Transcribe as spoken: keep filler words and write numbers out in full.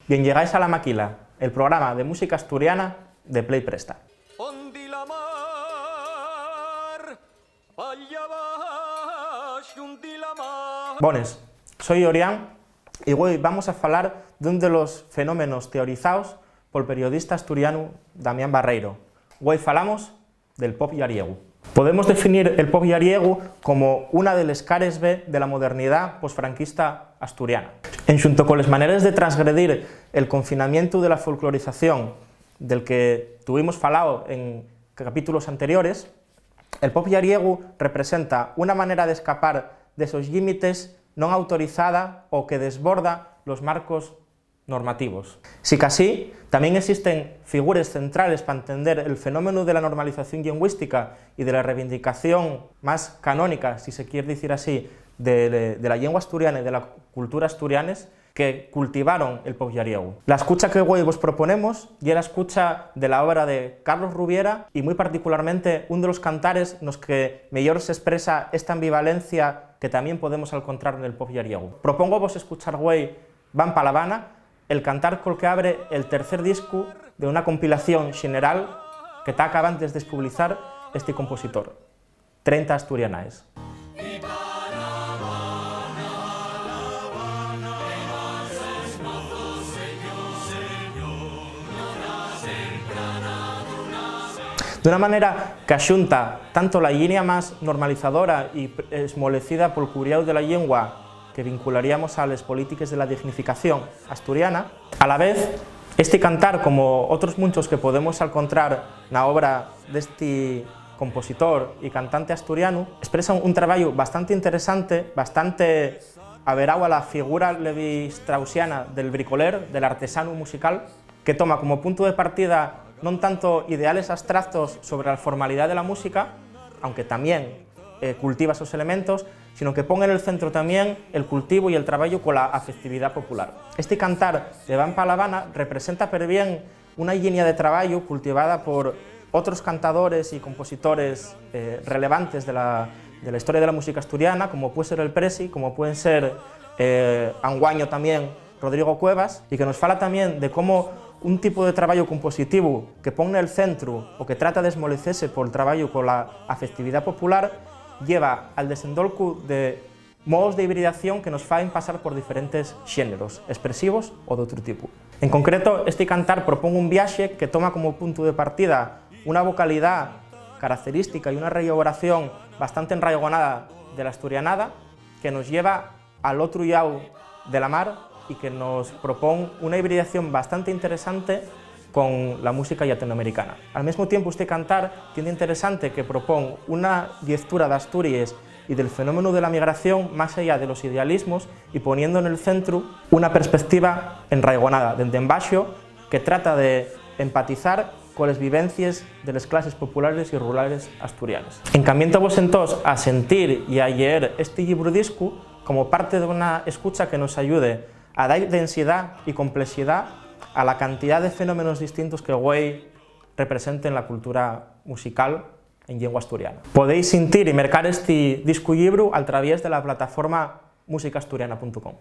Bien llegáis a La Maquila, el programa de música asturiana de Play Presta. Bones, soi Orián y güei vamos a falar d'un de los fenómenos teorizaos pol periodista asturianu Damián Barreiro. Güei falamos del pop llariegu. Podemos definir el pop llariegu como una de les cares B de la modernidá posfranquista asturiana. Enxunto coles maneres de transgredir el confinamientu de la folclorización del que tuvimos falao en capítulos anteriores, el pop llariegu representa una manera d'escapar d'esos llimites non autorizada o que desborda los marcos normativos. Sicasí, tamién esisten figures centrales pa entender el fenómenu de la normalización llingüística y de la reivindicación más canónica, si se quier dicir así, de, de la llingua asturiana y de la cultura asturianes que cultivaron el pop llariegu. La escucha que güei vos proponemos ye la escucha de la obra de Carlos Rubiera y, mui particularmente, un de los cantares nos que meyor s'espresa esta ambivalencia que tamién podemos alcontrar nel pop llariegu. Propóngovos escuchar güei Van pa La Habana, el cantar col que abre el tercer discu de una compilación xeneral que ta acabantes d'espublizar esti compositor, Trenta Asturianaes. D'una manera qu'axunta tanto la llinia más normalizadora y esmolecida pol curiáu de la llingua que vincularíamos a les polítiques de la dignificación asturiana. A la vez, esti cantar, como otros munchos que podemos alcontrar na obra d'esti compositor y cantante asturianu, espresa un trabayu bastante interesante, bastante averáu a la figura levi-straussiana del bricoler, del artesanu musical, que toma como puntu de partida non tanto ideales abstractos sobre la formalidá de la música, aunque tamién, eh, cultiva esos elementos, sino que pon en el centro tamién el cultivu y el trabayu cola afectividá popular. Esti cantar de Van pa La Habana representa perbién una llinia de trabayu cultivada por otros cantadores y compositores, eh, relevantes de la, de la historia de la música asturiana, como puede ser el Presi, como pueden ser, eh, anguaño tamién Rodrigo Cuevas, y que nos fala tamién de cómo un tipu de trabayu compositivu que pon nel centru o que trata d'esmolecese pol trabayu cola afectividá popular lleva al desendolcu de modos de hibridación que nos faen pasar por diferentes xéneros, espresivos o d'otru tipu. En concreto, esti cantar propón un viaxe que toma como puntu de partida una vocalidá característica y una rellaboración bastante enraigonada de l'asturianada, que nos lleva al otru llau de la mar y que nos propón una hibridación bastante interesante con la música llatinoamericana. Al mesmu tiempu, este cantar tien d'interesante que propón una llectura d'Asturies y del fenómenu de la migración más allá de los idealismos y poniendo nel centru una perspectiva enraigonada dende embaxo que trata de empatizar coles vivencies de les clases populares y rurales asturianes. Encamiéntovos entós a sentir y a lleer esti llibru discu como parte d'una escucha que nos ayude a dar densidá y complexidá a la cantidá de fenómenos distintos que güei representen la cultura musical en llingua asturiana. Podéis sintir y mercar esti discu llibru al traviés de la plataforma musicaasturiana punto com.